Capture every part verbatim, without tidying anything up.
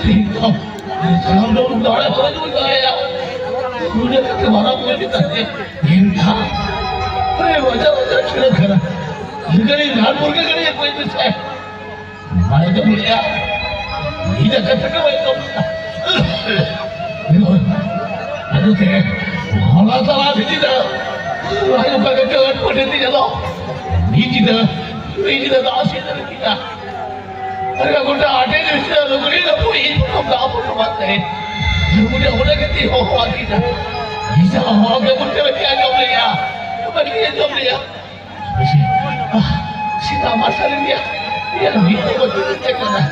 ᱥᱟᱱᱟᱢ ᱫᱚ ᱫᱟᱲᱮ ᱦᱚᱲ ᱫᱚ ᱫᱟᱲᱮᱭᱟᱜᱼᱟ᱾ ᱩᱱᱤ ᱠᱟᱛᱮ ᱢᱟᱨᱟᱝ ᱵᱩᱨᱩ ᱪᱮᱛᱟᱱ ᱨᱮ ᱱᱤᱱᱫᱟ᱾ ᱟᱨᱮ ᱵᱟᱡᱟᱨ ᱵᱟᱡᱟᱨ ᱪᱷᱤᱲᱟᱹ ᱠᱟᱱᱟ᱾ ᱞᱟᱹᱜᱟᱹᱲᱤ ᱨᱟᱱ ᱢᱩᱨᱜᱟᱹ ᱠᱟᱱᱟ, ᱚᱠᱚᱭ ᱯᱮ ᱪᱮ? ᱵᱟᱭ ᱡᱚᱢ ᱞᱮᱜᱼᱟ᱾ ᱤᱧ ᱫᱟᱠᱟ ᱛᱟᱠᱟ ᱵᱟᱭ ᱡᱚᱢ ᱞᱮᱜᱼᱟ᱾ ᱟᱫᱚ ᱛᱮ ᱦᱚᱞᱟ ᱛᱟᱞᱟ ᱵᱷᱤᱛᱤᱨ ᱨᱮ ᱟᱭᱳ ᱵᱟᱵᱟ ᱠᱚ ᱟᱹᱰᱤ ᱯᱟᱹᱴᱤ ᱛᱤᱧ ᱟᱫᱚ ᱢᱤᱫ ᱧᱤᱫᱟᱹ, ᱢᱤᱫ ᱧᱤᱫᱟᱹ ᱫᱟᱜ ᱥᱮᱫ ᱨᱮ ᱜᱤᱛᱤᱡ ᱠᱟᱱᱟ᱾ ᱟᱨ ᱜᱚᱴᱟ ᱟᱴᱮᱫ ᱨᱮ ᱞᱩᱜᱽᱲᱤ ᱞᱟᱯᱚ ᱤᱧ ᱠᱚ ᱫᱟᱜ ᱵᱚᱱ ᱵᱟᱝ ᱛᱟᱦᱮᱸ᱾ ᱡᱩᱢᱩᱱ ᱚᱸᱰᱮ ᱜᱮ ᱛᱤ ᱦᱚᱦᱚ ᱟᱹᱫᱤᱧᱟ᱾ ᱤᱧ ᱦᱚᱦᱚ ᱜᱮ ᱵᱩᱴᱟᱹ ᱵᱟᱹᱧ ᱟᱸᱡᱚᱢ ᱞᱮᱜᱼᱟ᱾ ᱵᱟᱹᱧ ᱟᱸᱡᱚᱢ ᱞᱮᱜᱼᱟ᱾ ᱥᱮᱛᱟᱜ ᱢᱟᱨᱥᱟᱞ ᱤᱧ ᱧᱮᱞ, ᱧᱮᱞ ᱢᱤᱫ ᱫᱚ ᱵᱟᱹᱧ ᱧᱮᱞ ᱠᱟᱱᱟ᱾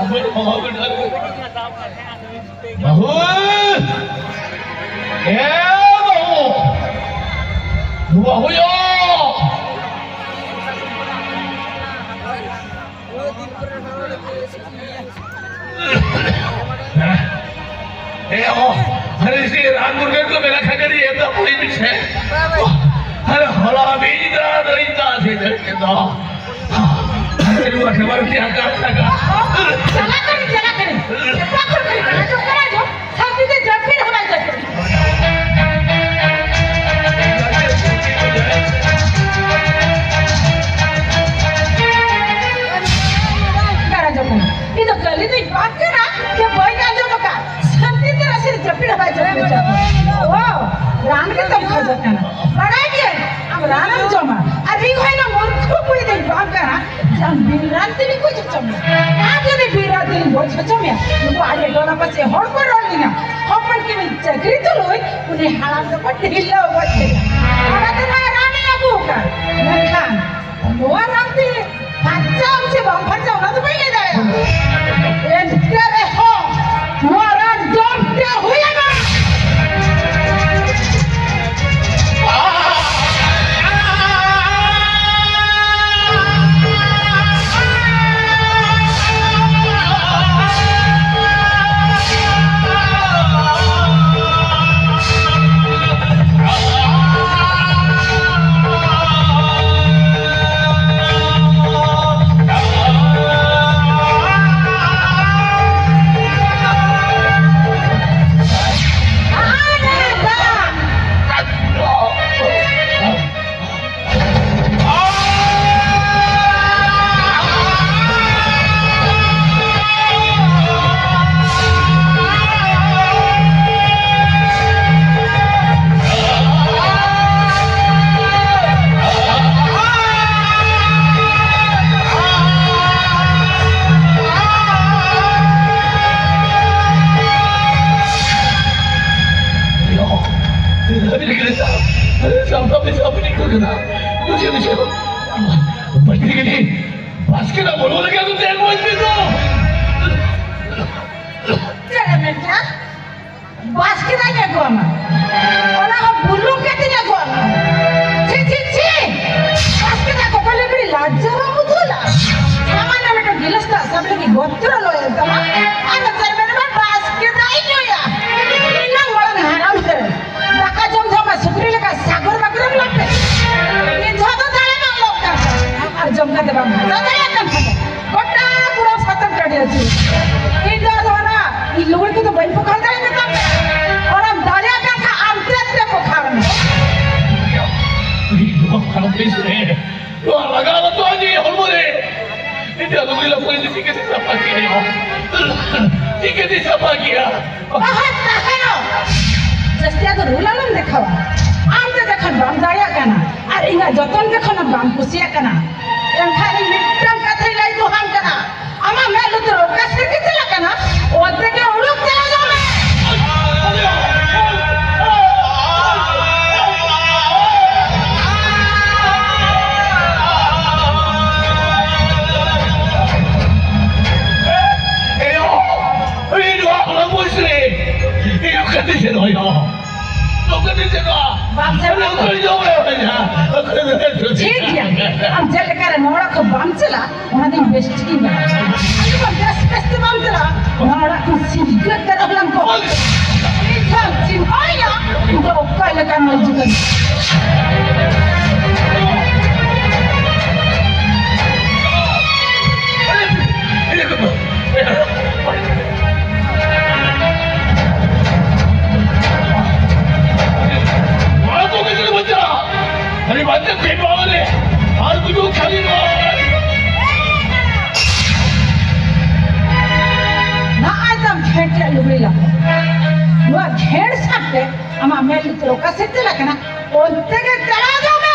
ᱟᱵᱚ ᱦᱚᱦᱚ ᱵᱤᱰᱟᱹᱣ ᱨᱮ᱾ ᱵᱟᱹᱦᱩ! ᱮ ᱵᱟᱹᱦᱩ! ᱵᱟᱹᱦᱩ ᱭᱳ! ᱮ ᱚ, ᱟᱨᱮ ᱥᱮ ᱨᱟᱱ ᱢᱩᱨᱜᱟᱹᱱ ᱠᱚ ᱢᱮᱱᱟᱜ ᱠᱷᱟᱱ ᱠᱟᱹᱴᱤᱡ ᱮᱢ ᱫᱟ ᱯᱩᱭ ᱢᱤᱫ ᱥᱮ᱾ ᱟᱨᱮ ᱦᱚᱞᱟ ᱢᱤᱫ ᱫᱷᱟᱣ ᱫᱚ ᱤᱧ ᱫᱚ ᱟᱥᱮ ᱫᱟᱲᱮ ᱠᱮᱫ ᱫᱚ᱾ ᱟᱨᱮ ᱱᱚᱣᱟ ᱥᱮᱵᱟ ᱨᱮ ᱪᱮᱫ ᱟᱠᱟᱫ ᱛᱟᱠᱟ? ᱪᱟᱞᱟᱜ ᱠᱟᱹᱱᱟᱹᱧ, ᱪᱟᱞᱟᱜ ᱠᱟᱹᱱᱟᱹᱧ᱾ ᱚᱠᱟ ᱠᱷᱚᱱ ᱠᱟᱹᱱᱟᱹᱧ? ᱟᱸᱡᱚᱢ ᱠᱟᱱᱟ, ᱟᱸᱡᱚᱢ? ᱥᱟᱱᱛᱤ ᱛᱮ ᱡᱟᱹᱯᱤᱫ ᱦᱚᱸ ᱵᱟᱭ ᱡᱟᱹᱯᱤᱫ᱾ ᱚᱠᱟᱨᱮ ᱟᱸᱡᱚᱢ ᱠᱟᱱᱟ? ᱤᱧ ᱫᱚ ᱠᱷᱟᱹᱞᱤ ᱫᱚᱧ ᱵᱟᱝ ᱠᱟᱱᱟ, ᱡᱮ ᱵᱟᱹᱧ ᱟᱸᱡᱚᱢ ᱟᱠᱟᱫ᱾ ᱥᱟᱱᱛᱤ ᱛᱮ ᱨᱟᱥᱮ ᱡᱟᱹᱯᱤᱫ ᱦᱚᱸ ᱵᱟᱭ ᱡᱟᱹᱯᱤᱫ ᱦᱚᱪᱚ ᱠᱚᱣᱟ᱾ ᱚ, ᱨᱟᱱ ᱜᱮᱛᱚᱢ ᱠᱷᱚᱡᱚᱜ ᱠᱟᱱᱟ᱾ ᱵᱟᱲᱟᱭ ᱜᱤᱭᱟᱹᱧ, ᱟᱢ ᱨᱟᱱᱮᱢ ᱡᱚᱢᱟ᱾ ᱟᱨ ᱤᱧ ᱦᱚᱸ ᱤᱧ ᱢᱩᱨᱠᱷᱩ ᱠᱩᱲᱤ ᱫᱚᱧ ᱵᱟᱝ ᱠᱟᱱᱟ, ᱡᱮ ᱟᱢ ᱵᱤᱱ ᱨᱟᱱ ᱛᱮᱧ ᱜᱚᱡ ᱦᱚᱪᱚ ᱢᱮᱭᱟ᱾ ᱟᱨ ᱡᱩᱫᱤ ᱵᱤᱱ ᱨᱟᱱ ᱛᱮᱧ ᱜᱚᱡ ᱦᱚᱪᱚ ᱢᱮᱭᱟ, ᱱᱩᱠᱩ ᱟᱞᱮ ᱴᱚᱞᱟ ᱯᱟᱥᱮ ᱦᱚᱲ ᱠᱚ ᱨᱚᱲ ᱞᱤᱧᱟ, ᱦᱚᱯᱚᱱ ᱠᱤᱱᱤᱧ ᱪᱟᱹᱠᱨᱤ ᱛᱩᱞᱩᱡ, ᱩᱱᱤ ᱦᱟᱲᱟᱢ ᱫᱚᱠᱚ ᱰᱷᱤᱞᱟᱹᱣ ᱜᱚᱡ ᱠᱮᱫᱟ᱾ ᱚᱱᱟ ᱛᱮ ᱱᱚᱣᱟ ᱨᱟᱱᱤᱧ ᱟᱹᱜᱩ ᱟᱠᱟᱫ᱾ ᱢᱮᱱᱠᱷᱟᱱ ᱱᱚᱣᱟ ᱨᱟᱱ ᱛᱮ ᱯᱷᱟᱨᱪᱟᱜ ᱟᱢ ᱥᱮ ᱵᱟᱢ ᱯᱷᱟᱨᱪᱟᱜ, ᱚᱱᱟ ᱫᱚ ᱵᱟᱹᱧ ᱞᱟᱹᱭ ᱫᱟᱲᱮᱭᱟᱜᱼᱟ᱾ ᱮᱱᱛᱮ ᱨᱮᱦᱚᱸ ᱱᱚᱣᱟ ᱨᱟᱱ ᱡᱚᱢ ᱛᱮ ᱦᱩᱭ ᱟᱢᱟ᱾ ᱞᱮᱠᱟ ᱠᱟᱛᱮ ᱟᱹᱜᱩᱣᱟᱹᱧ ᱯᱮ ᱫᱚ᱾ ᱪᱮᱫ ᱮ ᱢᱮᱱ ᱠᱮᱫᱟ? ᱵᱟᱥᱠᱮ ᱫᱟᱜ ᱤᱧ ᱟᱹᱜᱩᱣᱟᱢᱟ, ᱚᱱᱟ ᱦᱚᱸ ᱵᱩᱞᱩᱝ ᱠᱟᱛᱮᱧ ᱟᱹᱜᱩᱣᱟᱢᱟ᱾ ᱪᱷᱤ, ᱪᱷᱤ, ᱪᱷᱤ! ᱵᱟᱥᱠᱮ ᱫᱟᱜ ᱠᱚ ᱠᱚᱞᱮ ᱵᱤᱲᱤ ᱞᱟᱡᱟ ᱵᱟᱢ ᱵᱩᱡᱷᱟᱹᱣ ᱞᱟ? ᱥᱟᱢᱟᱱ ᱨᱮ ᱢᱤᱫᱴᱟᱝ ᱜᱤᱞᱟᱹᱥ ᱫᱟᱜ ᱥᱟᱵ ᱞᱟᱹᱜᱤᱫ ᱜᱚᱛᱨᱚ ᱞᱚᱭᱮᱱ ᱛᱟᱢᱟ᱾ ᱟᱨ ᱱᱮᱛᱟᱨ ᱢᱮᱱ ᱢᱟ ᱵᱟᱥᱠᱮ ᱫᱟᱜ ᱤᱧ ᱧᱩᱭᱟ᱾ ᱤᱧ ᱢᱟ ᱢᱟᱲᱟᱝ ᱦᱟᱲᱟᱢ ᱥᱮ ᱫᱟᱠᱟ ᱡᱚᱢ ᱡᱚᱢ ᱢᱟ ᱥᱩᱠᱨᱤ ᱞᱮᱠᱟ ᱥᱟᱜᱚᱨ ᱵᱟᱜᱚᱨᱮᱢ ᱞᱟᱯᱮ᱾ ᱢᱤᱫ ᱫᱷᱟᱣ ᱫᱚ ᱫᱟᱲᱮ ᱵᱟᱢ ᱞᱚᱜ ᱠᱟᱱ ᱛᱟᱢᱟ᱾ ᱟᱨ ᱡᱚᱢ ᱠᱟᱛᱮ ᱵᱟᱢ ᱦᱟᱛᱟᱣ ᱫᱟᱲᱮᱭᱟᱜ ᱠᱟᱱ ᱛᱟᱢᱟ᱾ ᱜᱚᱴᱟ ᱠᱩᱲᱟᱹ ᱥᱟᱛᱟᱢ ᱴᱟᱺᱰᱤ ᱟᱹᱪᱩᱨ᱾ ᱤᱧ ᱫᱚ ᱟᱫᱚ ᱚᱱᱟ ᱤᱧ ᱞᱩᱜᱽᱲᱤ ᱠᱚᱫᱚ ᱵᱟᱹᱧ ᱯᱚᱠᱷᱟᱣ ᱫᱟᱲᱮᱭᱟᱜ ᱠᱟᱱ ᱛᱟᱢᱟ᱾ ᱚᱱᱟᱢ ᱫᱟᱲᱮᱭᱟᱜ ᱠᱟᱱ ᱠᱷᱟᱱ ᱟᱢ ᱛᱮᱫ ᱛᱮ ᱯᱚᱠᱷᱟᱣ ᱢᱮ᱾ ᱤᱧ ᱱᱚᱣᱟ ᱠᱷᱟᱨᱟᱯ ᱵᱮᱥ ᱨᱮ, ᱱᱚᱣᱟ ᱞᱟᱜᱟᱣ ᱟᱛᱚ ᱟᱹᱧ ᱦᱚᱲᱢᱚ ᱨᱮ᱾ ᱤᱧ ᱫᱚ ᱞᱩᱜᱽᱲᱤ ᱞᱟᱯᱚ ᱤᱧ ᱫᱚ ᱪᱤᱠᱟᱹᱛᱮ ᱥᱟᱯᱷᱟ ᱠᱮᱭᱟ? ᱪᱤᱠᱟᱹᱛᱮ ᱥᱟᱯᱷᱟ ᱠᱮᱭᱟ? ᱟᱦᱟ, ᱛᱟᱦᱮᱱᱚᱜ᱾ ᱡᱟᱹᱥᱛᱤ ᱟᱫᱚ ᱨᱩᱞ ᱟᱞᱚᱢ ᱫᱮᱠᱷᱟᱣᱟ᱾ ᱟᱢ ᱫᱚ ᱡᱚᱠᱷᱚᱱ ᱵᱟᱢ ᱫᱟᱲᱮᱭᱟᱜ ᱠᱟᱱᱟ ᱟᱨ ᱤᱧᱟᱹᱜ ᱡᱚᱛᱚᱱ ᱡᱚᱠᱷᱚᱱ ᱵᱟᱢ ᱠᱩᱥᱤᱭᱟᱜ ᱠᱟᱱᱟ, ᱮᱱᱠᱷᱟᱱ ᱤᱧ ᱢᱤᱫᱴᱟᱝ ᱠᱟᱛᱷᱟᱧ ᱞᱟᱹᱭ ᱫᱚᱦᱟᱢ ᱠᱟᱱᱟ, ᱟᱢᱟᱜ ᱢᱮᱫ ᱞᱩᱛᱩᱨ ᱚᱠᱟ ᱥᱮᱫ ᱜᱮ ᱪᱟᱞᱟᱜ ᱠᱟᱱᱟ, ᱚᱱᱛᱮ ᱜᱮ ᱩᱰᱩᱠ ᱪᱟᱞᱟᱜ ᱢᱮ᱾ ᱮᱭᱳ! ᱤᱧ ᱱᱚᱣᱟ ᱠᱷᱚᱱᱟᱜ ᱵᱟᱹᱧ ᱥᱮᱱᱚᱜᱼᱟ᱾ ᱤᱧ ᱚᱠᱟᱛᱮᱧ ᱥᱮᱱᱚᱜᱼᱟ? ᱚᱠᱟᱛᱮᱧ ᱥᱮᱱᱚᱜᱼᱟ? ᱵᱟᱢ ᱥᱮᱱᱚᱜᱼᱟ? ᱚᱠᱟᱨᱮ ᱡᱚᱢ ᱨᱮ ᱢᱮᱱᱟᱜᱼᱟ? ᱴᱷᱤᱠ ᱜᱮᱭᱟ, ᱟᱢ ᱪᱮᱫ ᱞᱮᱠᱟᱨᱮ ᱱᱚᱣᱟ ᱚᱲᱟᱜ ᱠᱷᱚᱱ ᱵᱟᱢ ᱪᱟᱞᱟᱜᱼᱟ, ᱚᱱᱟ ᱫᱚ ᱤᱧ ᱵᱮᱥ ᱴᱷᱤᱠ ᱤᱧ ᱵᱟᱲᱟᱭᱟ᱾ ᱟᱨ ᱡᱚᱠᱷᱚᱱ ᱵᱮᱥ ᱵᱮᱥ ᱛᱮ ᱵᱟᱢ ᱪᱟᱞᱟᱜᱼᱟ, ᱱᱚᱣᱟ ᱚᱲᱟᱜ ᱠᱷᱚᱱ ᱥᱤᱞᱜᱟᱹ ᱛᱮ ᱨᱮᱦᱚᱸ ᱞᱟᱝ ᱠᱚ ᱤᱧ ᱡᱟᱦᱟᱸᱢ ᱪᱤᱱᱦᱟᱹᱣᱤᱧᱟ, ᱤᱧ ᱫᱚ ᱚᱠᱟ ᱞᱮᱠᱟᱱ ᱢᱟᱹᱭ ᱡᱩᱫᱟᱹ᱾ ᱟᱨ ᱠᱚ ᱠᱤᱪᱷᱩ ᱵᱟᱪᱟ, ᱟᱨᱮ ᱵᱟᱪᱟ ᱯᱮᱴ ᱵᱟᱵᱟ ᱨᱮ, ᱟᱨ ᱠᱤᱪᱷᱩ ᱠᱷᱟᱹᱞᱤ ᱵᱟᱵᱟ ᱨᱮ᱾ ᱱᱚᱜᱼᱚᱭ ᱛᱟᱢ ᱜᱷᱮᱸᱴ ᱨᱮᱭᱟᱜ ᱞᱩᱜᱽᱲᱤ ᱞᱟᱯᱚ᱾ ᱱᱚᱣᱟ ᱜᱷᱮᱸᱴ ᱥᱟᱵ ᱛᱮ ᱟᱢᱟᱜ ᱢᱮᱫ ᱞᱩᱛᱩᱨ ᱚᱠᱟ ᱥᱮᱫ ᱪᱟᱞᱟᱜ ᱠᱟᱱᱟ, ᱚᱱᱛᱮ ᱜᱮ ᱪᱟᱞᱟᱣ ᱫᱚ ᱢᱮ᱾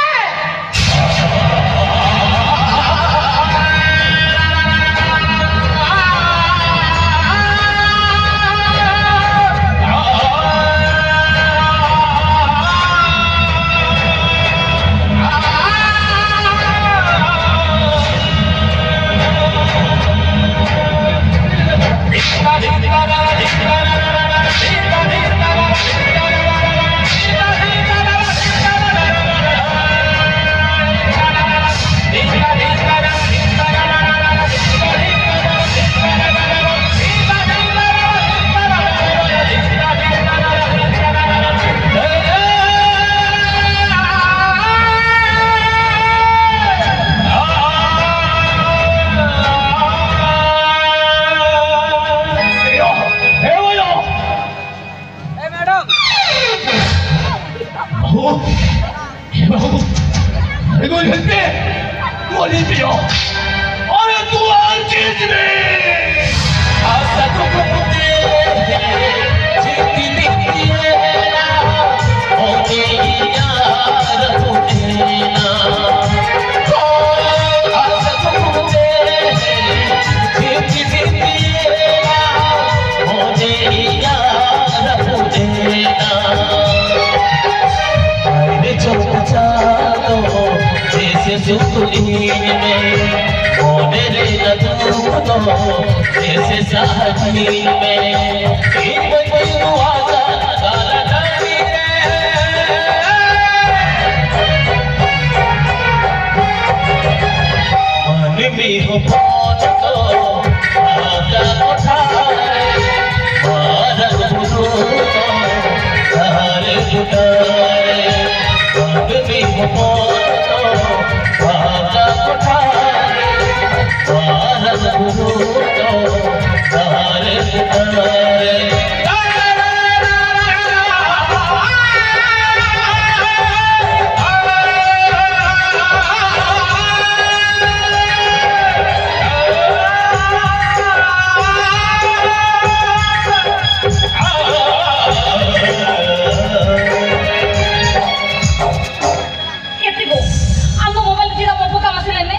ᱛᱟᱦᱮᱱ ᱢᱮ, ᱤᱧ ᱵᱟᱹᱧ ᱵᱟᱹᱧ ᱱᱚᱣᱟ ᱠᱟᱛᱷᱟ ᱛᱟᱞᱟ ᱰᱟᱹᱦᱤ ᱨᱮ᱾ ᱢᱟᱹᱱᱢᱤ ᱦᱚᱯᱚᱱ ᱫᱚ ᱵᱷᱟᱜᱟ ᱴᱚᱴᱷᱟ ᱨᱮ, ᱢᱟᱨᱟᱝ ᱵᱩᱨᱩ ᱫᱚ ᱫᱟᱨᱮ ᱵᱩᱴᱟᱹ ᱨᱮ᱾ ᱢᱟᱹᱱᱢᱤ ᱦᱚᱯᱚᱱ ᱫᱚ ᱵᱷᱟᱜᱟ ᱴᱚᱴᱷᱟ ᱨᱮ, ᱢᱟᱨᱟᱝ ᱵᱩᱨᱩ ᱫᱚ ᱫᱟᱨᱮ ᱵᱩᱴᱟᱹ ᱨᱮ᱾ ᱮ ᱛᱮᱜᱳ, ᱟᱢ ᱫᱚ ᱢᱳᱵᱟᱭᱤᱞ ᱪᱮᱫᱟᱜ ᱵᱟᱢ ᱯᱷᱟᱸᱠᱟ ᱢᱟᱥᱮ ᱞᱟᱹᱭ ᱢᱮ?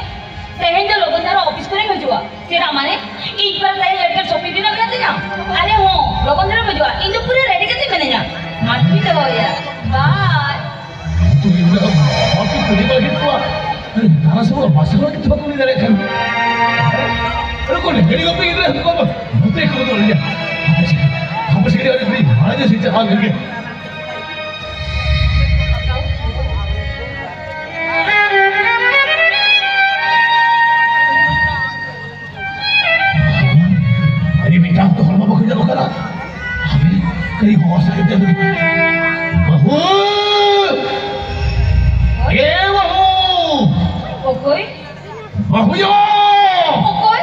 ᱛᱮᱦᱮᱧ ᱫᱚ ᱞᱚᱜᱚᱱ ᱫᱷᱟᱨᱟ ᱚᱯᱷᱤᱥ ᱠᱚᱨᱮᱧ ᱦᱤᱡᱩᱜᱼᱟ᱾ ᱪᱮᱫᱟᱜ ᱢᱟᱱᱮ? ᱤᱧ ᱯᱟᱞᱮ ᱛᱮᱦᱮᱧ ᱞᱮᱴᱠᱮᱴ ᱥᱚᱯᱤᱝ ᱨᱮᱱᱟᱜ ᱢᱮᱱᱟᱜ ᱛᱤᱧᱟ᱾ ᱟᱨᱮ ᱦᱚᱸ, ᱞᱚᱜᱚᱱ ᱫᱷᱟᱨᱟ ᱦᱤᱡᱩᱜᱼᱟ᱾ ᱤᱧ ᱫᱚ ᱯᱩᱨᱟᱹ ᱨᱮᱰᱤ ᱠᱟᱛᱮ ᱢᱤᱱᱟᱹᱧᱟ᱾ ᱢᱟᱴᱷ ᱨᱤᱧ ᱪᱟᱞᱟᱣ ᱮᱭᱟ᱾ ᱵᱟᱭ᱾ ᱛᱩᱭᱩ ᱫᱚ ᱦᱚᱲ ᱠᱚ ᱠᱩᱞᱤ ᱵᱟᱲᱟ ᱠᱮᱫ ᱠᱚᱣᱟ᱾ ᱫᱟᱬᱟ ᱥᱚᱢᱚᱭ ᱵᱟᱥ ᱨᱮ ᱠᱤᱪᱷᱩ ᱵᱟᱠᱚ ᱞᱟᱹᱭ ᱫᱟᱲᱮᱭᱟᱜ ᱠᱟᱱᱟ᱾ ᱟᱨ ᱠᱚ ᱞᱮᱸᱜᱮᱲ ᱜᱚᱯᱤ ᱜᱤᱫᱽᱨᱟᱹ ᱦᱟᱹᱱᱠᱩ ᱠᱚ ᱱᱚᱛᱮ ᱠᱚ ᱵᱚᱫᱚᱞ ᱮᱭᱟ᱾ ᱦᱟᱯᱮ ᱥᱮ, ᱦᱟᱯᱮ ᱥᱮ, ᱟᱹᱰᱤ ᱢᱟᱲᱟᱝ ᱥᱮᱫ ᱪᱟᱞᱟᱣ ᱞᱮᱱ ᱜᱮ᱾ ᱟᱹᱰᱤ ᱢᱤᱫᱴᱟᱝ ᱛᱚ ᱦᱚᱲᱢᱚ ᱵᱟᱠᱚ ᱧᱮᱞᱚᱜ ᱠᱟᱱᱟ᱾ ᱦᱟᱯᱮ, ᱠᱟᱹᱴᱤᱡ ᱦᱚᱦᱚ ᱥᱟᱰᱮ ᱛᱮ᱾ ᱵᱟᱹᱦᱩ! ᱮ ᱵᱟᱹᱦᱩ! ᱚᱠᱚᱭ? ᱵᱟᱹᱦᱩᱭᱳ! ᱚᱠᱚᱭ? ᱚᱠᱚᱭ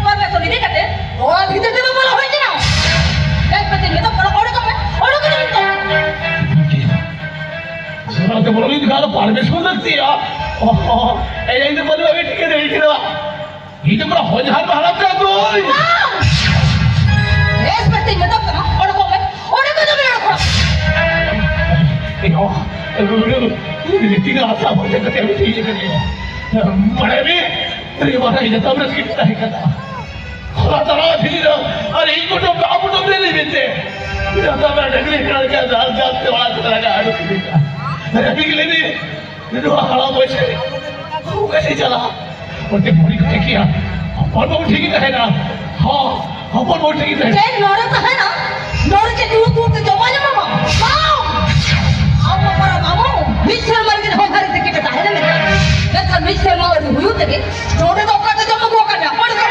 ᱵᱟᱨ ᱞᱮ ᱛᱚᱞᱤ ᱠᱟᱛᱮ ᱚᱲᱟᱜ ᱵᱷᱤᱛᱟᱹᱨ ᱛᱮ ᱵᱟᱯᱞᱟ ᱦᱩᱭ ᱠᱟᱱᱟ᱾ ᱵᱮᱜᱽ ᱯᱮ ᱛᱤᱧ ᱢᱮᱛᱟ ᱯᱚᱲᱚ ᱚᱲᱟᱜ ᱠᱚ ᱢᱮ, ᱚᱲᱟᱜ ᱠᱚ ᱢᱮ᱾ ᱚᱲᱟᱜ ᱛᱮ ᱵᱚᱞᱚ ᱞᱮᱱ ᱠᱷᱟᱱ ᱫᱚ ᱯᱟᱨᱢᱤᱥᱚᱱ ᱞᱟᱹᱠᱛᱤᱭᱟ᱾ ᱚ, ᱮᱭ, ᱤᱧ ᱫᱚ ᱵᱟᱹᱱᱩᱜᱼᱟ, ᱢᱤᱫ ᱴᱷᱤᱠᱟᱹ ᱫᱟᱲᱮ ᱠᱮᱫᱟ᱾ ᱤᱧ ᱫᱚ ᱯᱩᱨᱟᱹ ᱦᱚᱧᱦᱟᱨ ᱵᱟᱦᱟᱨᱟᱢ ᱠᱟᱱ ᱫᱚᱧ᱾ ᱵᱟᱝ! ᱵᱮᱥ ᱵᱮᱥ ᱛᱤᱧ ᱢᱮᱛᱟᱢ ᱠᱟᱱᱟ, ᱚᱰᱚᱠᱚᱜ ᱢᱮ, ᱚᱰᱚᱠᱚᱜ ᱢᱮ ᱚᱲᱟᱜ ᱠᱷᱚᱱᱟᱜ᱾ ᱮᱭ, ᱚ, ᱨᱤᱛᱤ ᱨᱮ ᱦᱟᱥᱟ ᱵᱚᱞᱮ ᱠᱟᱛᱮ ᱦᱩᱭ ᱠᱟᱱᱟ᱾ ᱢᱟᱱᱮ ᱨᱮ, ᱨᱮ ᱢᱟᱱᱮ ᱡᱚᱛᱚ ᱨᱮ ᱥᱤᱴ ᱛᱟᱦᱮᱸ ᱠᱟᱱᱟ᱾ ᱦᱚᱞᱟ ᱛᱟᱨᱟ ᱫᱷᱤᱨᱤ ᱨᱮ ᱟᱨ ᱤᱧ ᱠᱚᱴᱚᱢ ᱫᱚ ᱟᱵᱚ ᱫᱚ ᱵᱮᱞᱮ ᱵᱮᱛᱮ᱾ ᱡᱚᱛᱚ ᱨᱮ ᱰᱟᱹᱝᱨᱤ ᱠᱟᱱᱟ ᱠᱟ ᱫᱟᱞ ᱫᱟᱞ ᱛᱮ ᱚᱲᱟᱜ ᱠᱚ ᱞᱟᱜᱟ ᱟᱹᱰᱩ ᱠᱤᱫᱤᱧᱟ᱾ ᱨᱮ ᱵᱤᱜᱞᱮ ᱨᱮ, ᱱᱚᱣᱟ ᱦᱟᱲᱟᱢ ᱵᱚᱭᱮᱥ ᱨᱮ ᱚᱠᱟ ᱥᱮᱫ ᱪᱟᱞᱟᱜ? ᱚᱸᱰᱮ ᱢᱚᱬᱮ ᱠᱚ ᱴᱷᱤᱠᱤᱭᱟ᱾ ᱦᱚᱯᱚᱱ ᱵᱟᱹᱵᱩ ᱴᱷᱤᱠ ᱜᱮ ᱛᱟᱦᱮᱱᱟ᱾ ᱦᱚᱸ, ᱦᱚᱯᱚᱱ ᱵᱟᱹᱵᱩ ᱴᱷᱤᱠ ᱜᱮ ᱛᱟᱦᱮᱱᱟ᱾ ᱪᱮᱫ ᱱᱚᱰᱮ ᱛᱟᱦᱮᱱᱟ? ᱱᱚᱰᱮ ᱪᱮᱫ ᱫᱩᱲᱩᱵ ᱫᱩᱲᱩᱵ ᱛᱮ ᱡᱚᱢᱟ ᱧᱟᱢᱟ ᱵᱟᱝ? ᱵᱟᱝ! ᱟᱢ ᱵᱟᱯᱞᱟ ᱵᱟᱹᱵᱩ, ᱢᱤᱫ ᱥᱮᱨᱢᱟ ᱨᱮᱜᱮ ᱦᱚᱸ ᱵᱷᱟᱨᱮ ᱛᱮ ᱠᱮᱴᱮ ᱛᱟᱦᱮᱱᱟ ᱢᱮᱱᱠᱷᱟᱱ, ᱢᱮᱱᱠᱷᱟᱱ ᱢᱤᱫ ᱥᱮᱨᱢᱟ ᱟᱹᱣᱨᱤ ᱦᱩᱭᱩᱜ ᱛᱮᱜᱮ ᱱᱚᱰᱮ ᱫᱚ ᱚᱠᱟ ᱛᱮ ᱡᱚᱢ ᱟᱹᱜᱩ ᱟᱠᱟᱫ ᱢᱮᱭᱟ? ᱚᱠᱚᱭ ᱫᱚ?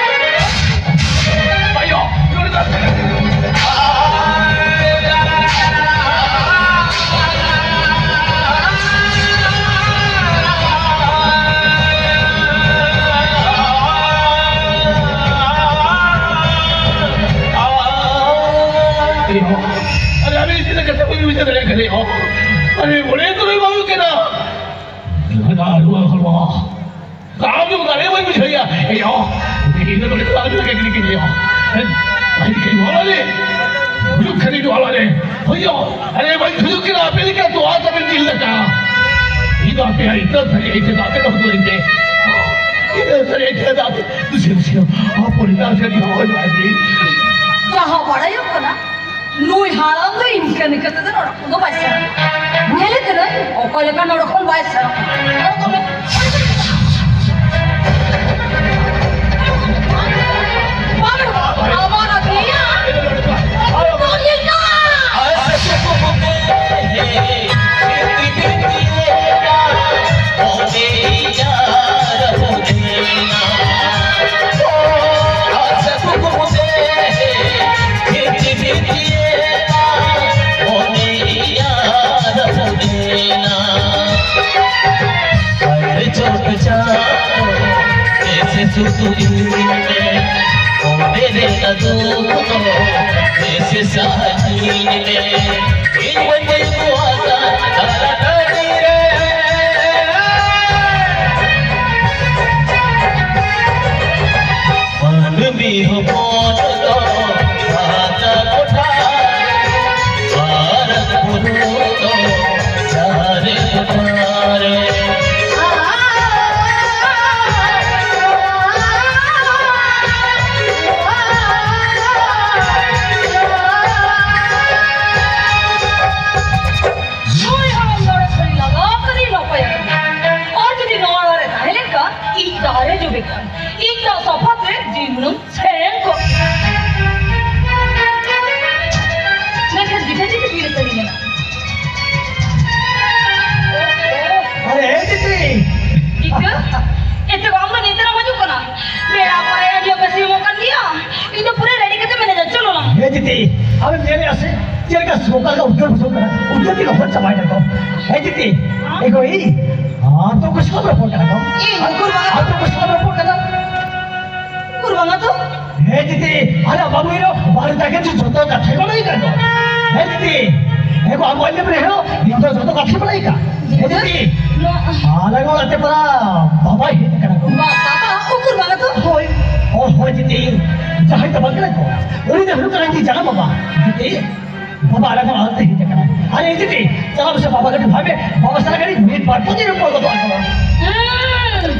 ᱟᱭᱳ, ᱱᱚᱰᱮ ᱫᱚ ᱟᱨᱮ, ᱟᱵᱮᱱ ᱪᱮᱫ ᱞᱮᱠᱟ ᱛᱮ ᱵᱟᱹᱧ ᱵᱩᱡᱷᱟᱹᱣ ᱫᱟᱲᱮᱭᱟᱜ ᱠᱟᱱᱟ? ᱟᱨᱮ, ᱢᱚᱬᱮ ᱛᱩᱨᱩᱭ ᱵᱟᱹᱦᱩ ᱠᱟᱱᱟ᱾ ᱞᱟᱜᱟ ᱨᱩᱣᱟᱹ ᱦᱚᱲᱢᱚ᱾ ᱟᱢ ᱫᱚ ᱫᱟᱲᱮ ᱵᱟᱹᱧ ᱵᱩᱡᱷᱟᱹᱣ ᱮᱭᱟ᱾ ᱮᱭ ᱚ, ᱤᱧ ᱫᱚ ᱱᱚᱰᱮ ᱫᱚ ᱟᱹᱰᱤ ᱞᱮᱠᱟ ᱜᱤᱰᱤ ᱠᱤᱧ ᱮᱭᱟ᱾ ᱦᱮᱸ? ᱟᱹᱰᱤ ᱠᱤᱧ ᱚᱞᱟ ᱞᱮ᱾ ᱦᱩᱭᱩᱜ ᱠᱷᱟᱹᱞᱤ ᱫᱚ ᱚᱞᱟ ᱞᱮ᱾ ᱦᱩᱭᱩᱜ᱾ ᱟᱨᱮ ᱵᱟᱹᱧ ᱦᱩᱭᱩᱜ ᱠᱟᱱᱟ, ᱟᱯᱮ ᱞᱮᱠᱟ ᱛᱚᱣᱟ ᱛᱟᱵᱮᱱ ᱡᱤᱞ ᱫᱟᱠᱟ᱾ ᱤᱧ ᱫᱚ ᱟᱯᱮᱭᱟᱜ ᱤᱛᱟᱹ ᱛᱷᱟᱹᱨᱤ ᱤᱛᱟᱹ ᱫᱟᱜ ᱯᱮ ᱫᱚᱦᱚ ᱫᱩᱣᱟᱹᱧ ᱯᱮ᱾ ᱤᱛᱟᱹ ᱛᱷᱟᱹᱨᱤ ᱤᱛᱟᱹ ᱫᱟᱜ ᱯᱮ᱾ ᱫᱩᱥᱤ ᱫᱩᱥᱤ᱾ ᱟᱯᱚᱨᱤ ᱫᱟᱜ ᱡᱟᱹᱲᱤ ᱦᱚᱸ ᱵᱟᱭ ᱡᱟᱹᱲᱤ᱾ ᱡᱟᱦᱟᱸ ᱵᱟᱲᱟᱭᱚᱜ ᱠᱟᱱᱟ, ᱱᱩᱭ ᱦᱟᱲᱟᱢ ᱫᱚ ᱤᱱᱠᱟᱹ ᱱᱤᱠᱟᱹ ᱛᱮᱫᱚ ᱱᱚᱰᱮ ᱠᱷᱚᱱ ᱫᱚ ᱵᱟᱭ ᱥᱮᱱᱚᱜᱼᱟ᱾ ᱧᱮᱞᱮ ᱠᱟᱹᱱᱟᱹᱧ, ᱚᱠᱟ ᱞᱮᱠᱟ ᱱᱚᱰᱮ ᱠᱷᱚᱱ ᱵᱟᱭ ᱥᱮᱱᱚᱜᱼᱟ᱾ ᱵᱟᱝ, ᱟᱵᱟᱨ ᱟᱹᱛᱤᱧᱟ᱾ ᱵᱟᱝ ᱞᱮᱠᱟ᱾ ᱢᱟᱹᱱᱢᱤ ᱦᱚᱯᱚᱱ ᱫᱚ ᱵᱷᱟᱜᱟ ᱠᱚᱴᱷᱟ ᱟᱨ ᱵᱩᱨᱩ ᱫᱚ ᱡᱟᱦᱟᱸ ᱱᱩᱭ ᱦᱟᱲᱟᱢ ᱫᱚ ᱥᱟᱹᱨᱤ ᱞᱟᱜᱟ ᱠᱟᱫᱮ ᱱᱟᱯᱟᱭ ᱟᱠᱟᱱᱟ᱾ ᱟᱨ ᱡᱩᱫᱤ ᱱᱚᱣᱟ ᱚᱲᱟᱜ ᱨᱮ ᱛᱟᱦᱮᱸ ᱞᱮᱱᱠᱷᱟᱱ, ᱤᱧ ᱫᱟᱨᱮ ᱡᱚᱵᱮ ᱠᱷᱟᱱ, ᱤᱧ ᱫᱟᱜ ᱥᱟᱯᱷᱟ ᱛᱮ ᱡᱤᱞ ᱦᱩᱲᱩᱝ ᱥᱮᱱ ᱠᱚᱜ᱾ ᱢᱮᱱᱠᱷᱟᱱ ᱡᱤᱴᱷᱟᱹ ᱡᱤᱴᱷᱟᱹ ᱵᱤᱨ ᱨᱮ ᱥᱟᱹᱨᱤ ᱢᱮᱱᱟᱜᱼᱟ᱾ ᱟᱨᱮ, ᱮ ᱡᱤᱛᱤ! ᱡᱤᱛᱤ? ᱮ ᱛᱮ ᱟᱢ ᱫᱚ ᱱᱤᱛ ᱨᱮᱢ ᱦᱤᱡᱩᱜ ᱠᱟᱱᱟ? ᱵᱮᱲᱟ ᱯᱟᱨᱮ ᱟᱹᱰᱤ ᱵᱮᱥ ᱧᱟᱢᱚᱜ ᱠᱟᱱ ᱜᱮᱭᱟ᱾ ᱤᱧ ᱫᱚ ᱯᱩᱨᱟᱹ ᱨᱮᱰᱤ ᱠᱟᱛᱮ ᱢᱮᱱᱟᱧᱟ, ᱪᱚᱞᱚ ᱞᱟᱝ᱾ ᱦᱮᱸ ᱡᱤᱛᱤ, ᱟᱢᱮᱢ ᱧᱮᱞᱮᱜᱼᱟ ᱥᱮ ᱪᱮᱫ ᱞᱮᱠᱟ ᱥᱚᱠᱟᱞ ᱞᱮᱠᱟ ᱩᱫᱽᱜᱟᱹᱨ ᱵᱩᱡᱷᱟᱹᱜ ᱠᱟᱱᱟ? ᱩᱫᱽᱜᱟᱹᱨ ᱛᱮ ᱞᱚᱦᱚᱫ ᱪᱟᱵᱟᱭᱮᱱᱟ ᱠᱚ᱾ ᱦᱮᱸ ᱡᱤᱛᱤ, ᱮ ᱜᱳ, ᱤ, ᱟᱢ ᱫᱚ ᱚᱠᱚᱭ ᱥᱟᱞᱟᱜ ᱨᱚᱯᱚᱲ ᱠᱟᱱᱟ ᱠᱚ? ᱤᱧ ᱩᱠᱩᱨ ᱵᱟᱝᱟ᱾ ᱟᱢ ᱫᱚ ᱚᱠᱚᱭ ᱥᱟᱞᱟᱜ ᱨᱚᱯᱚᱲ ᱠᱟᱱᱟ? ᱩᱠᱩᱨ ᱵᱟᱝᱟ ᱛᱚ? ᱦᱮᱸ ᱡᱤᱛᱤ, ᱟᱞᱮ ᱵᱟᱹᱵᱩ ᱤᱧ ᱫᱚ ᱵᱟᱨ ᱛᱟᱠᱮ ᱡᱚᱛᱚ ᱠᱟᱛᱷᱟ ᱵᱟᱲᱟᱭ ᱠᱟᱱᱟ᱾ ᱦᱮᱸ ᱡᱤᱛᱤ, ᱮ ᱜᱳ, ᱟᱢ ᱵᱟᱹᱧ ᱞᱟᱹᱭ ᱨᱮᱦᱚᱸ ᱤᱧ ᱫᱚ ᱡᱚᱛᱚ ᱠᱟᱛᱷᱟ ᱵᱟᱲᱟᱭ ᱠᱟᱱᱟ᱾ ᱦᱮᱸ ᱡᱤᱛᱤ, ᱱᱚᱣᱟ ᱟᱞᱮ ᱚᱲᱟᱜ ᱛᱮ ᱯᱟᱨᱟ ᱵᱟᱵᱟᱭ ᱦᱮᱡ ᱟᱠᱟᱱᱟ ᱠᱚ᱾ ᱵᱟ-, ᱵᱟᱵᱟ, ᱩᱠᱩᱨ ᱵᱟᱝᱟ ᱛᱚ? ᱦᱳᱭ, ᱚ, ᱦᱳᱭ ᱡᱤᱛᱤ, ᱡᱟᱦᱟᱸᱭ ᱫᱚ ᱵᱟᱝ ᱠᱟᱱᱟ ᱠᱚ, ᱩᱱᱤ ᱫᱚ ᱦᱩᱭᱩᱜ ᱠᱟᱱᱟ ᱤᱧ ᱡᱟᱱᱟᱢ ᱵᱟᱵᱟ᱾ ᱡᱤᱛᱤ, ᱵᱟᱵᱟ ᱟᱞᱮ ᱠᱷᱚᱱ ᱟᱞᱟᱫᱟ ᱦᱮᱡ ᱟᱠᱟᱱᱟ᱾ ᱟᱨ ᱤᱧ ᱡᱩᱫᱤ ᱪᱟᱞᱟᱣ ᱢᱮᱥᱮ ᱵᱟᱵᱟ ᱠᱟᱹᱴᱤᱡ ᱵᱷᱟᱜᱮ, ᱵᱟᱵᱟ ᱥᱟᱞᱟᱜ ᱠᱟᱹᱴᱤᱡ ᱢᱤᱫ ᱵᱟᱨ ᱠᱚ ᱫᱤᱱ ᱨᱚᱯᱚᱲ ᱜᱚᱫᱚᱜ ᱟᱠᱚ᱾ ᱦᱩᱸ,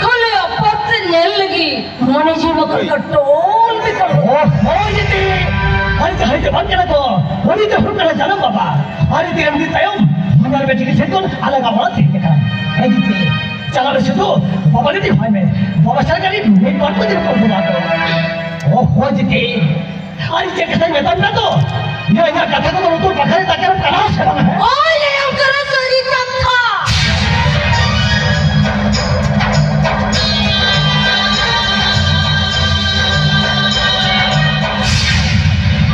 ᱠᱷᱟᱹᱞᱤ ᱟᱯᱟᱛ ᱛᱮ ᱧᱮᱞ ᱞᱟᱹᱜᱤᱫ ᱢᱚᱱᱮ ᱡᱤᱣᱤ ᱵᱟᱠᱚ ᱠᱟᱴᱚᱞ ᱵᱮᱠᱚᱞ᱾ ᱚ, ᱦᱳᱭ ᱡᱩᱫᱤ᱾ ᱟᱨ ᱡᱟᱦᱟᱸᱭ ᱫᱚ ᱵᱟᱝ ᱠᱟᱱᱟ ᱠᱚ, ᱩᱱᱤ ᱫᱚ ᱦᱩᱭᱩᱜ ᱠᱟᱱᱟ ᱡᱟᱱᱟᱢ ᱵᱟᱵᱟ᱾ ᱟᱨ ᱡᱩᱫᱤ ᱮᱢᱱᱤ ᱛᱟᱭᱚᱢ ᱵᱟᱱᱟᱨ ᱜᱮ ᱪᱤᱠᱤᱛᱥᱟ ᱠᱷᱚᱱ ᱟᱞᱟᱫᱟ ᱚᱲᱟᱜ ᱛᱮ ᱦᱮᱡ ᱟᱠᱟᱱᱟ᱾ ᱦᱮᱸ ᱡᱩᱫᱤ᱾ ᱪᱟᱞᱟᱣ ᱢᱮᱥᱮ ᱫᱩ, ᱵᱟᱵᱟ ᱠᱟᱹᱴᱤᱡ ᱦᱚᱭ ᱢᱮ᱾ ᱵᱟᱵᱟ ᱥᱟᱞᱟᱜ ᱠᱟᱹᱴᱤᱡ ᱢᱤᱫ ᱵᱟᱨ ᱠᱚ ᱫᱤᱱ ᱨᱚᱯᱚᱲ ᱜᱚᱫᱚᱜ ᱟᱠᱚ᱾ ᱚ, ᱦᱳᱭ ᱡᱩᱫᱤ᱾ ᱟᱨ ᱪᱮᱫ ᱠᱟᱛᱷᱟᱧ ᱢᱮᱛᱟᱢ ᱠᱟᱱ ᱫᱚ? ᱤᱧᱟᱹᱜ, ᱤᱧᱟᱹᱜ ᱠᱟᱛᱷᱟ ᱠᱚᱫᱚ ᱞᱩᱛᱩᱨ ᱯᱟᱠᱷᱟᱨ ᱨᱮ ᱛᱟᱠᱮᱨᱚᱜ ᱠᱟᱱᱟ ᱥᱮ ᱵᱟᱝ, ᱦᱮᱸ? ᱳᱭ ᱞᱟᱹᱭᱟᱢ ᱠᱟᱱᱟ ᱥᱟᱹᱨᱤ ᱠᱟᱛᱷᱟ᱾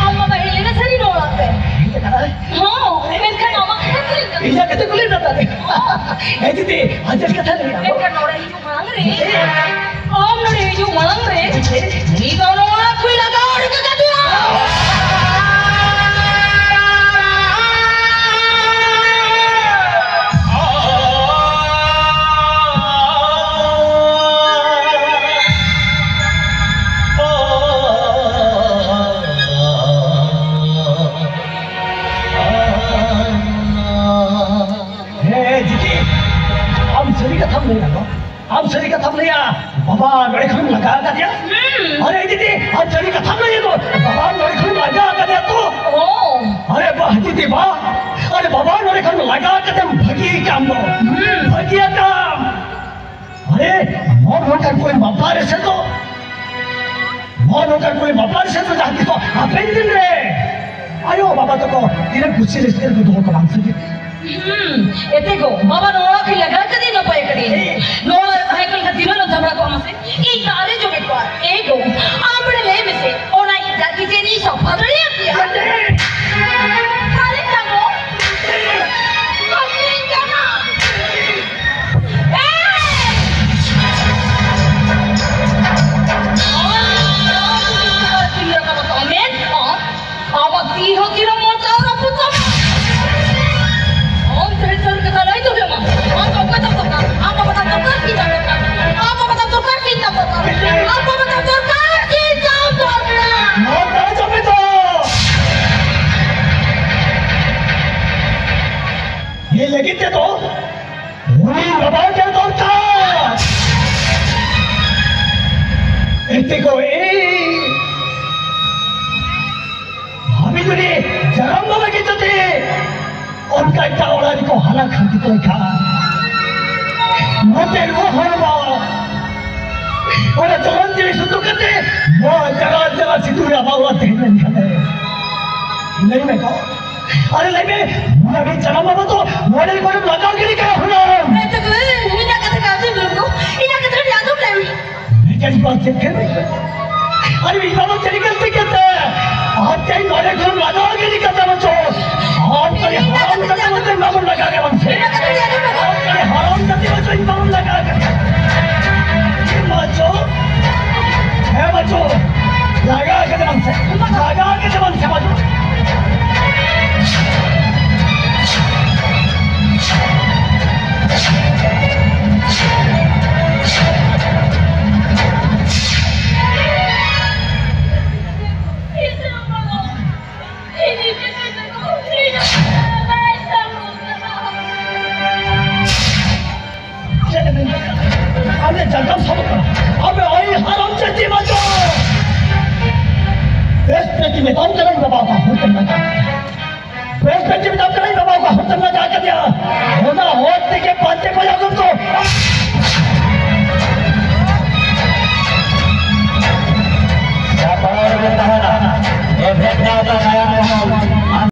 ᱟᱢ ᱵᱟᱵᱟ ᱦᱮᱡ ᱞᱮᱱᱟ ᱥᱟᱹᱨᱤ ᱱᱚᱣᱟ ᱚᱲᱟᱜ ᱛᱮ? ᱦᱮᱡ ᱟᱠᱟᱱᱟᱭ? ᱦᱚᱸ, ᱢᱮᱱᱠᱷᱟᱱ ᱟᱢᱟᱜ ᱠᱟᱛᱷᱟ ᱠᱩᱞᱤ ᱠᱟᱱᱟ᱾ ᱤᱧᱟᱹᱜ ᱠᱟᱛᱷᱟ ᱠᱩᱞᱤ ᱢᱮ ᱛᱟᱦᱞᱮ᱾ ᱦᱮᱸ ᱡᱩᱫᱤ, ᱟᱨ ᱪᱮᱫ ᱠᱟᱛᱷᱟ ᱞᱟᱹᱭ ᱟᱢ? ᱢᱮᱱᱠᱷᱟᱱ ᱱᱚᱰᱮ ᱦᱤᱡᱩᱜ ᱢᱟᱲᱟᱝ ᱨᱮ, ᱟᱢ ᱱᱚᱰᱮ ᱦᱤᱡᱩᱜ ᱢᱟᱲᱟᱝ ᱨᱮ, ᱩᱱᱤ ᱫᱚ ᱱᱚᱣᱟ ᱠᱷᱚᱱ ᱞᱟᱜᱟ ᱩᱰᱩᱠ ᱠᱟᱫᱮᱭᱟ᱾ ᱟᱢ ᱥᱟᱹᱨᱤ ᱠᱟᱛᱷᱟᱢ ᱞᱟᱹᱭᱟ, ᱵᱟᱵᱟ ᱱᱚᱰᱮ ᱠᱷᱚᱱᱮᱢ ᱞᱟᱜᱟ ᱟᱠᱟᱫᱮᱭᱟ? ᱦᱩᱸ᱾ ᱟᱨᱮ ᱫᱤᱫᱤ, ᱟᱢ ᱥᱟᱹᱨᱤ ᱠᱟᱛᱷᱟᱢ ᱞᱟᱹᱭᱟ ᱛᱚ, ᱵᱟᱵᱟ ᱱᱚᱰᱮ ᱠᱷᱚᱱᱮᱢ ᱞᱟᱜᱟ ᱟᱠᱟᱫᱮᱭᱟ ᱛᱚ? ᱚ᱾ ᱟᱨᱮ ᱵᱟᱦ ᱫᱤᱫᱤ ᱵᱟᱦ, ᱟᱨᱮ ᱵᱟᱵᱟ ᱱᱚᱰᱮ ᱠᱷᱚᱱ ᱞᱟᱜᱟ ᱟᱠᱟᱫᱮᱢ ᱵᱷᱟᱹᱜᱤ ᱟᱠᱟᱫ ᱫᱚ᱾ ᱦᱩᱸ᱾ ᱵᱷᱟᱹᱜᱤ ᱟᱠᱟᱫ᱾ ᱟᱨᱮ, ᱱᱚᱜᱼᱚ ᱱᱚᱝᱠᱟᱱ ᱠᱚᱭ ᱵᱟᱯᱞᱟ ᱨᱮ ᱥᱮ ᱫᱚ, ᱱᱚᱜᱼᱚ ᱱᱚᱝᱠᱟᱱ ᱠᱚᱭ ᱵᱟᱯᱞᱟ ᱨᱮ ᱥᱮ ᱫᱚ ᱡᱟᱦᱟᱸ ᱛᱤᱥᱚᱜ ᱦᱟᱯᱮᱱ ᱫᱤᱱ ᱨᱮ ᱟᱭᱳ ᱵᱟᱵᱟ ᱛᱟᱠᱚ ᱛᱤᱱᱟᱹᱜ ᱠᱩᱥᱤ ᱨᱟᱹᱥᱠᱟᱹ ᱨᱮᱠᱚ ᱫᱚᱦᱚ ᱠᱚᱣᱟ, ᱵᱟᱝ ᱥᱮ? ᱦᱩᱸ, ᱮᱛᱮ ᱜᱚ, ᱵᱟᱵᱟ ᱱᱚᱣᱟ ᱠᱷᱟᱱ ᱞᱟᱜᱟ ᱠᱟᱫᱮ ᱱᱟᱯᱟᱭ ᱠᱟᱫᱮ᱾ ᱱᱚᱣᱟ ᱛᱟᱦᱮᱸ ᱠᱟᱱ ᱠᱷᱟᱱ ᱛᱤᱱᱟᱹᱜ ᱞᱚ ᱡᱷᱟᱢᱲᱟ ᱠᱚᱜᱼᱟ ᱢᱟᱥᱮ? ᱤᱧ ᱫᱟᱜ ᱨᱮ ᱡᱚᱵᱮ ᱠᱚᱜᱼᱟ᱾ ᱮ ᱜᱚ, ᱟᱢ ᱵᱟᱲᱮ ᱞᱟᱹᱭ ᱢᱮᱥᱮ, ᱚᱱᱟ ᱤᱧ ᱫᱟᱜ ᱠᱤᱪᱮᱱ ᱤᱧ ᱥᱟᱯᱷᱟ ᱫᱟᱲᱮᱭᱟᱜ ᱜᱮᱭᱟ? ᱥᱟᱞᱮ ᱛᱟᱢᱚ᱾ ᱟᱹᱠᱷᱨᱤᱧ ᱠᱟᱱᱟ᱾ ᱮᱭ! ᱟᱢ ᱛᱤ ᱦᱚᱸ ᱛᱤᱱᱟᱹᱜ ᱢᱚᱡᱟ ᱨᱟᱹᱯᱩᱫ ᱛᱟᱢᱟ᱾ ᱟᱢ ᱛᱮᱦᱮᱧ ᱥᱟᱹᱨᱤ ᱠᱟᱛᱷᱟ ᱞᱟᱹᱭ ᱛᱚ ᱦᱩᱭᱩᱜ ᱢᱟ᱾ ᱟᱢ ᱵᱟᱵᱟ ᱛᱟᱢ ᱫᱚᱨᱠᱟᱨ, ᱟᱢ ᱵᱟᱵᱟ ᱛᱟᱢ ᱫᱚᱨᱠᱟᱨ, ᱤᱧ ᱛᱟᱢ ᱫᱚᱨᱠᱟᱨ᱾ ᱟᱢ ᱵᱟᱵᱟ ᱛᱟᱢ ᱫᱚᱨᱠᱟᱨ, ᱤᱧ ᱛᱟᱢ ᱫᱚᱨᱠᱟᱨ᱾ ᱟᱢ ᱵᱟᱵᱟ ᱛᱟᱢ ᱫᱚᱨᱠᱟᱨ, ᱤᱧ ᱛᱟᱢ ᱫᱚᱨᱠᱟᱨ᱾ ᱱᱚᱣᱟ ᱫᱟᱲᱮ ᱪᱟᱯᱮ ᱫᱚ᱾ ᱱᱤᱭᱟᱹ ᱞᱟᱹᱜᱤᱫ ᱛᱮᱫᱚ ᱩᱱᱤ ᱵᱟᱵᱟ ᱜᱮ ᱫᱚᱨᱠᱟᱨ᱾ ᱮᱱᱛᱮ ᱠᱚ, ᱮ, ᱵᱷᱟᱵᱤ ᱡᱩᱫᱤ ᱡᱟᱱᱟᱢ ᱫᱚ ᱞᱟᱹᱜᱤᱫ ᱡᱩᱫᱤ ᱚᱱᱠᱟ ᱮᱴᱟᱜ ᱚᱲᱟᱜ ᱨᱮᱠᱚ ᱦᱟᱞᱟ ᱠᱷᱟᱱ ᱠᱚ ᱮᱱᱠᱷᱟᱱ ᱱᱚᱛᱮ ᱱᱚᱣᱟ ᱦᱚᱲ ᱢᱟ ᱚᱱᱟ ᱪᱚᱞᱚᱱ ᱡᱤᱱᱤᱥ ᱩᱛᱩ ᱠᱟᱛᱮ ᱱᱚᱣᱟ ᱡᱟᱭᱜᱟ ᱡᱟᱭᱜᱟ ᱥᱤᱛᱩᱝ ᱨᱮ ᱟᱵᱟᱣᱟ ᱛᱟᱦᱮᱸ ᱞᱮᱱᱠᱷᱟᱱ ᱞᱟᱹᱭ ᱢᱮ ᱠᱚ᱾ ᱟᱨᱮ ᱞᱟᱹᱭ ᱢᱮ, ᱟᱢ ᱡᱟᱱᱟᱢ ᱵᱟᱵᱟ ᱫᱚ ᱱᱚᱰᱮ ᱠᱷᱚᱱᱮᱢ ᱞᱟᱜᱟᱣ ᱜᱤᱰᱤ ᱠᱟᱭᱟ ᱦᱩᱱᱟᱹᱝ᱾ ᱮ ᱛᱟᱠᱚ, ᱮ, ᱤᱧᱟᱹᱜ ᱠᱟᱛᱷᱟ ᱠᱚ ᱟᱸᱡᱚᱢ ᱞᱮᱢ ᱠᱚ, ᱤᱧᱟᱹᱜ ᱠᱟᱛᱷᱟ ᱠᱟᱹᱴᱤᱡ ᱟᱸᱡᱚᱢ ᱞᱮᱢ᱾ ᱵᱮᱴᱟᱧ ᱵᱟᱝ ᱪᱮᱫ ᱠᱟᱱᱟ? ᱟᱨᱮ ᱤᱧ ᱵᱟᱵᱟ ᱪᱮᱫ ᱠᱟᱱ ᱛᱤᱧ ᱠᱟᱛᱮ? ᱟᱢ ᱛᱮ ᱱᱚᱰᱮ ᱠᱷᱚᱱ ᱞᱟᱜᱟᱣ ᱜᱤᱰᱤ ᱠᱟᱛᱮ ᱢᱟ ᱪᱚ᱾ ᱟᱢ ᱛᱮ ᱦᱟᱨᱟᱢ ᱠᱟᱛᱮ ᱢᱟ ᱪᱚ ᱵᱟᱵᱚᱱ ᱞᱟᱜᱟᱣ ᱜᱮ ᱵᱟᱝ ᱥᱮ? ᱟᱢ ᱛᱮ ᱦᱟᱨᱟᱢ ᱠᱟᱛᱮ ᱢᱟ ᱪᱚ ᱵᱟᱵᱚᱱ ᱞᱟᱜᱟᱣ ᱜᱮ᱾ ᱢᱟ ᱪᱚ᱾ ᱦᱮᱸ ᱵᱟᱹᱪᱩ, ᱞᱟᱜᱟ ᱠᱟᱫᱮ ᱵᱟᱝ ᱥᱮ? ᱞᱟᱜᱟ ᱠᱟᱫᱮ ᱵᱟᱝ ᱥᱮ ᱵᱟᱹᱪᱩ? ᱡᱟᱸᱜᱟᱢ ᱥᱟᱵᱚᱜ ᱠᱟᱱᱟ᱾ ᱟᱵᱮ ᱳᱭ ᱦᱟᱨᱟᱢ ᱡᱟᱹᱛᱤ ᱵᱟᱪᱚ! ᱵᱮᱥ ᱛᱮ ᱢᱮᱛᱟᱢ ᱠᱟᱹᱱᱟᱹᱧ ᱵᱟᱵᱟ,